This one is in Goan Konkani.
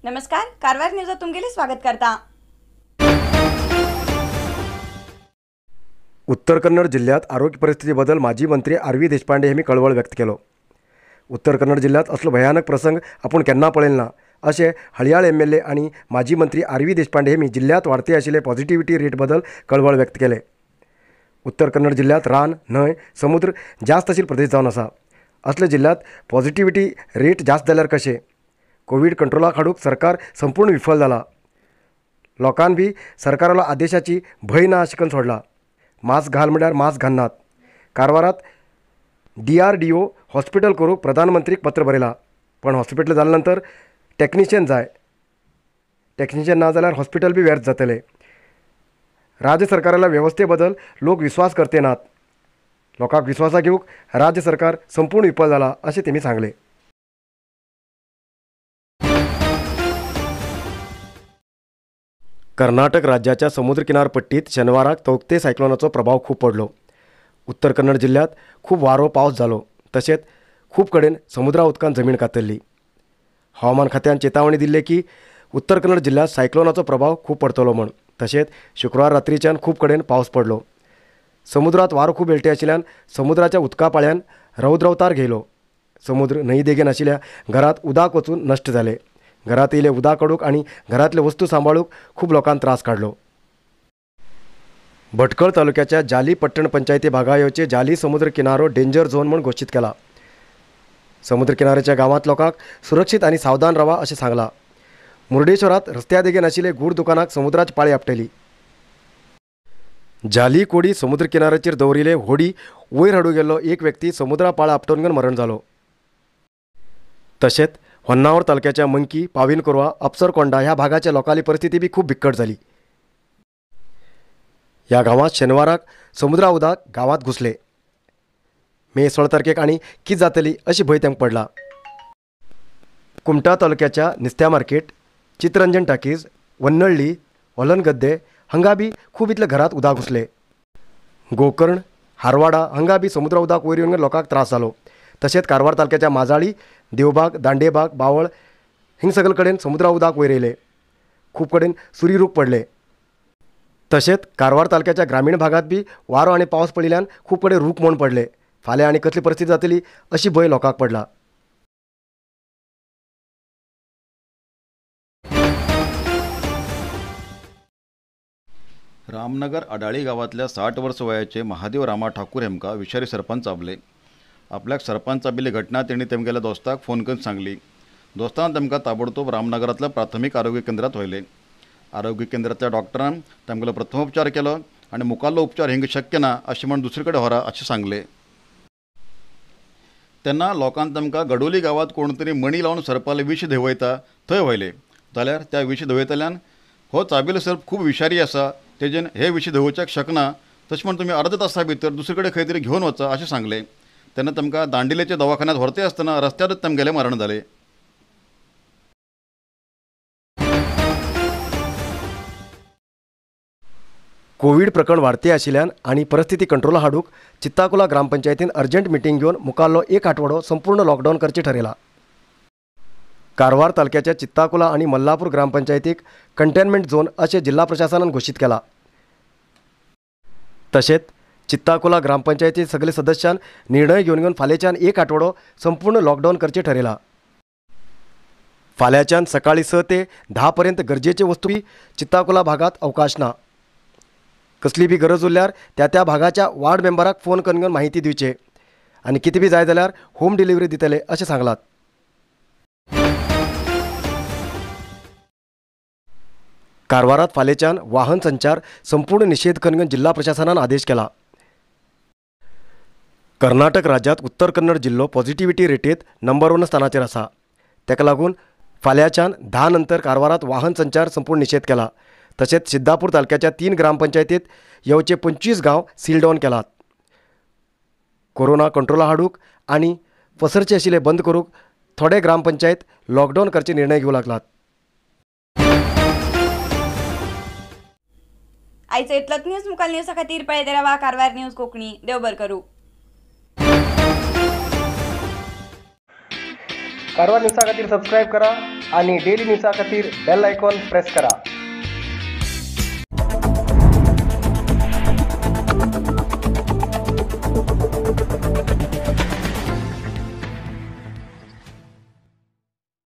नमस्कार, कारवार न्यूजात तुमगेले स्वागत करता। उत्तर कन्नड जिल्ह्यात आरोग्य परिस्थितीबद्दल माजी मंत्री आर व्ही देशपांडे यांनी कळवळ व्यक्त केलो। उत्तर कन्नड जिल्ह्यात असलो भयानक प्रसंग आपण केन्ना पळयलो ना अशें हळयाळ एमएलए आनी माजी मंत्री आर व्ही देशपांडे यांनी जिल्ह्यात वाडते आशिल्ले पॉझिटिव्हिटी रेट बद्दल कळवळ व्यक्त केले। उत्तर कन्नड जिल्ह्यात रान, न्हंय, समुद्र जास्त आशिल्ले प्रदेश जावन आसा। असल्या जिल्ह्यात पॉझिटिव्हिटी रेट जास्त जाल्यार कशें? कोवीड कंट्रोलाक हाडूंक सरकार संपूर्ण विफल जाला। लोकान बी सरकारालो आदेशाची भंय ना अशें करून सोडला। मास्क घाल म्हळ्यार मास्क घालनात। कारवारात DRDO hospital करूंक प्रधानमंत्रीक पत्र बरयलां, पण हॉस्पिटल जाले नंतर टॅक्निशियन जाय, टॅक्निशियन ना जाल्यार हॉस्पिटल बी व्यर्थ जातले। राज्य सरकाराला वेवस्थे बद्दल लोक विश्वास करते नात। लोकांक विश्वासा घेवंक राज्य सरकार संपूर्ण विफल जाला अशें तेमी सांगलें। कर्नाटक राज्याच्या समुद्र किनारपट्टीत शनिवाराक तौक्ते सायक्लोनाचो प्रभाव खूब पडलो। उत्तर कन्नड जिल्ह्यात खूब वारो पावस जालो, तशेंच खूब कडेन समुद्रा उदकान जमीन कातरली। हवामान खात्यान चेतावणी दिल्ली की उत्तर कन्नड जिल्ह्यात सायक्लोनाचो प्रभाव खूब पडतलो म्हूण। तशेंच शुक्रार रात्रीच्यान खूब कडेन पावस पडलो। समुद्रात वारो खूब हेळटे आशिल्ल्यान समुद्राच्या उदका पाळ्यान रौद्रवतार घेयलो। समुद्र न्हंय देगेन आशिल्ल्या घरात उदक वचून नश्ट जाले। घरात येयले उदक काडूंक आनी घरांतले वस्तू सांबाळूंक खूब लोकांक त्रास काडलो। भटकळ तालुक्याच्या जाली पट्टण पंचायती भागा येवचे जाली समुद्र किनारो डेंजर झोन म्हूण घोशीत केला। समुद्र किनाऱ्याच्या गांवांत लोकांक सुरक्षीत आनी सावधान रावा अशें सांगलां। मुर्डेश्वरात रस्त्या देगेन आशिल्ले गूढ दुकानाक समुद्राची पाळी आपटली। जाली कोडी समुद्र किनाऱ्याचेर दवरिल्ले होडी वयर हाडूंक गेल्लो एक व्यक्ती समुद्रा पाळ आपटून मरण जालो। तशेंच होन्नावर तालुक्याच्या मंकी, पाविनकोरवा, अपसरकोंडा ह्या भागाच्या लोकांली परिस्थिती बी खूब बिक्कट जाली। ह्या गांवांत शेनवाराक समुद्रा उदक गांवांत घुसले। मे 16 तारखेक आनी कितें जातली अशी भंय तांकां पडला। कुमटा तालुक्याच्या निस्त्या मार्केट, चित्रंजन टाकीज, वन्नळ्ळी, होलनगद्दे हांगा बी खूब इतले घरांत उदक घुसले। गोकर्ण, हारवाडा हांगा बी समुद्रा उदक वयर येवन लोकांक त्रास जालो। तशेंच कारवार तालुक्याच्या माजाळी, देवबाग, दांडेबाग, बावळ हिंग सगळे कडेन समुद्रा उदक वयर येयले। खूब कडेन सुरी रूख पडले। तशेंच कारवार तालुक्याच्या ग्रामीण भागात बी वारो आनी पावस पडिल्ल्यान खूब कडेन रूख मोड पडले। फाल्यां आनी कसली परिस्थिती जातली अशी भंय लोकांक पडला। रामनगर अडाळी गावातल्या 60 वर्ष वयाचे महादेव रामा ठाकूर हेमका विषारी सर्पान चाबले। आपल्याक सर्पान चाबिल्ली घटना तेणी तेमगेल्या दोस्ताक फोन करून सांगली। दोस्तान तेमकां ताबडतोब रामनगरांतल्या प्राथमीक आरोग्य केंद्रात व्हेले। आरोग्य केंद्रांतल्या डॉक्टरान तेमगेलो प्रथमोपचार केलो आनी मुखाल्लो उपचार हिंग शक्य ना अशें म्हूण दुसरे कडेन व्हरा अशें सांगले। तेन्ना लोकान तेमकां गडोली गांवांत कोण तरी मणी लावन सर्पाले विश देंवयता थंय व्हेले। जाल्यार त्या विश देंवयतल्यान हो चाबिल्लो सर्प खूब विशारी आसा, तेजेन हे विश देंवोवच्याक शकना, तशें म्हूण तुमी अर्द तासा भितर दुसरे कडेन खंय तरी घेवन वचा अशें सांगलें। तेन्ना तांकां दांडिलेच्या दवाखान्यात व्हरते आसतना रस्त्यारच तेमगेलें मरण जालें। कोवीड प्रकरण वाडते आशिल्ल्यान आनी परिस्थिती कंट्रोला हाडूंक चित्ताकुला ग्रामपंचायतीन अर्जंट मिटींग घेवन मुखाल्लो एक आठवडो संपूर्ण लॉकडावन करचें ठरयलां। कारवार तालुक्याच्या चित्ताकुला आनी मल्लापूर ग्रामपंचायतीक कंटेनमेंट झोन अशें जिल्हा प्रशासनान घोशीत केला। तशेंच चित्ताकुला ग्रामपंचायती सगळे सदस्यान निर्णय घेवन घेवन फाल्याच्यान एक आठवडो संपूर्ण लॉकडावन करचें ठरयलां। फाल्याच्यान सकाळी 6 ते 10 पर्यंत गरजेचे वस्तू चित्ताकुला भागात अवकाश ना। कसली बी गरज उरल्यार त्या त्या भागाच्या वार्ड मेंबराक फोन करून घेवन माहिती दिवचे आनी कितें बी जाय जाल्यार होम डिलिव्हरी दितले अशें सांगलां। कारवारात फाल्याच्यान वाहन संचार संपूर्ण निषेध करून जिल्हा प्रशासनान आदेश केला। कर्नाटक राज्यात उत्तर कन्नड जिल्लो पॉझिटिव्हिटी रेटीत नंबर 1 स्थानाचेर आसा। ताका लागून फाल्याच्यान 10 नंतर कारवारात वाहन संचार संपूर्ण निषेध केला। तशेंच सिद्धापूर तालुक्याच्या 3 ग्रामपंचायतीत येवचे 25 गांव सीलडावन केलात। कोरोना कंट्रोला हाडूंक आनी पसरचे आशिल्ले बंद करूंक थोडे ग्रामपंचायत लॉकडावन करचे निर्णय घेवंक लागलात। आयचो इतलोच न्यूज मुखाल न्यूजा खातीर पळयत रावा कारवार न्यूज कोंकणी। देव बरें करूं। कारवार न्यूजा खातीर सबस्क्रायब करा आणि डेली न्यूजा खातीर बेल आयकॉन प्रेस करा.